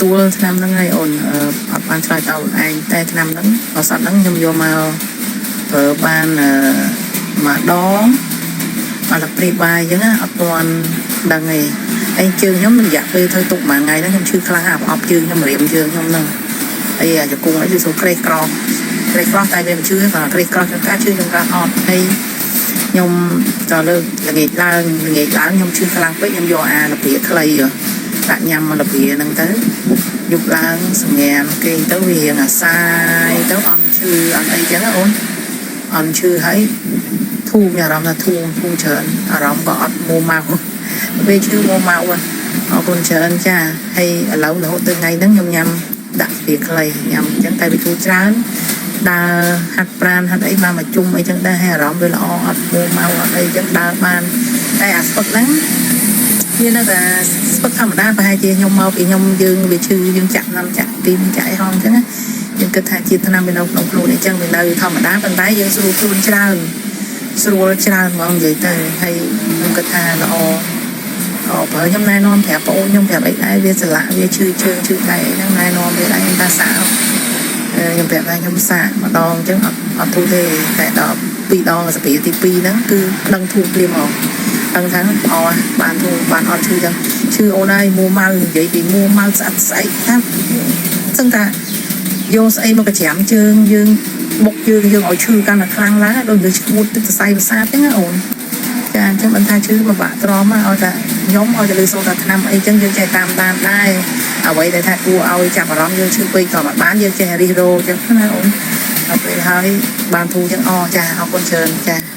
ទទួលថ្នាំហ្នឹងហើយអូនអត់បានឆ្លើយតបខ្លួនឯងតែថ្នាំហ្នឹងឱសថហ្នឹងខ្ញុំយកមកប្រើបានម្ដងអត់ព្រីបាយអញ្ចឹងណាអត់ទាន់ដឹងទេហើយជើងខ្ញុំរយៈពេលធ្វើទុកមួយថ្ងៃហ្នឹងខ្ញុំឈឺខ្លាំងអាប់អប់ជើងខ្ញុំរៀមជើងខ្ញុំហ្នឹងហើយអាចង្គង់អីគឺសូក្រេះក្រោះក្រេះក្រោះតែវាមិនឈឺទេគ្រាន់តែក្រេះក្រោះចង្ការឈឺចង្ការអត់ហើយខ្ញុំដល់លើល្ងាចឡើងល្ងាចឡើងខ្ញុំឈឺខ្លាំងពេកខ្ញុំយកអាលព្រាខ្លីដាក់ញ៉ាំមកលព្រាហ្នឹងទៅយប់ឡើងសង្ងានគេងទៅវារៀងអាសាយទៅអន់ឈឺអន់អីចឹងណាអូនអន់ឈឺហើយធូរមានអារម្មណ៍ថាធូរធូរច្រើនអារម្មណ៍ក៏អត់មួម៉ៅពេលឈឺមួម៉ៅអរគុណច្រើនចាហើយឥឡូវរហូតទៅថ្ងៃហ្នឹងខ្ញុំញ៉ាំដាក់ព្រាខ្លីញ៉ាំអញ្ចឹងតែវាធូរច្រើនដើរហាត់ប្រានហាត់អីបានមកជុំអីចឹងដែរហើយអារម្មណ៍វាល្អអត់មួម៉ៅអត់អីចឹងដើរបានតែអាស្ពឹកហ្នឹងវានៅតែស្ពឹកធម្មតាប្រហែលជាខ្ញុំមកពីខ្ញុំយើងវាឈឺយើងចាក់ណាំចាក់ទីមចាក់អីហងចឹងណាយើងគិតថាជាតិថ្នាំវានៅក្នុងខ្លួនអីចឹងវានៅធម្មតាប៉ុន្តែយើងស្រួលខ្លួនច្រើនស្រួលច្រើនហ្មងនិយាយទៅហើយខ្ញុំគិតថាល្អអបើខ្ញុំណែនាំប្រាប់ប្អូនខ្ញុំប្រាប់អីដែរវាស្លាក់វាឈឺជើងឈឺដៃអីហ្នឹងណែនាំវាដែរខ្ញុំថាសាកខ្ញុំប្រាប់ថាខ្ញុំសាកម្ដងអញ្ចឹងអត់អត់ធូរទេតែដល់ពីរដងសព្រាទី2ហ្នឹងគឺដឹងធូរភ្លាមហ្មងដឹងថាអបានធូរបានអត់ឈឺចឹងឈឺអូនហើយមួម៉ៅនិយាយពីមួម៉ៅស្អិតស្អែកថាសឹងថាយកស្អីមកប្រចាំជើងយើងបុកជើងយើងឲ្យឈឺកាន់តែខ្លាំងឡើងដូចនឹងឈួតទឹកសរសៃប្រសាទចឹងណាអូនចាអញ្ចឹងមិនថាឈឺពិបាកទ្រាំឲ្យតែខ្ញុំឲ្យតែលឺសូរថាថ្នាំអីចឹងយើងចេះតាមដានដែរអ្វីដែលថាគួរឲ្យចាប់អារម្មណ៍យើងឈឺពេកក៏មិនបានយើងចេះរិះរោចឹងណាអូនដល់ពេលហើយបានធូរចឹងអចាអរគុណច្រើនចា។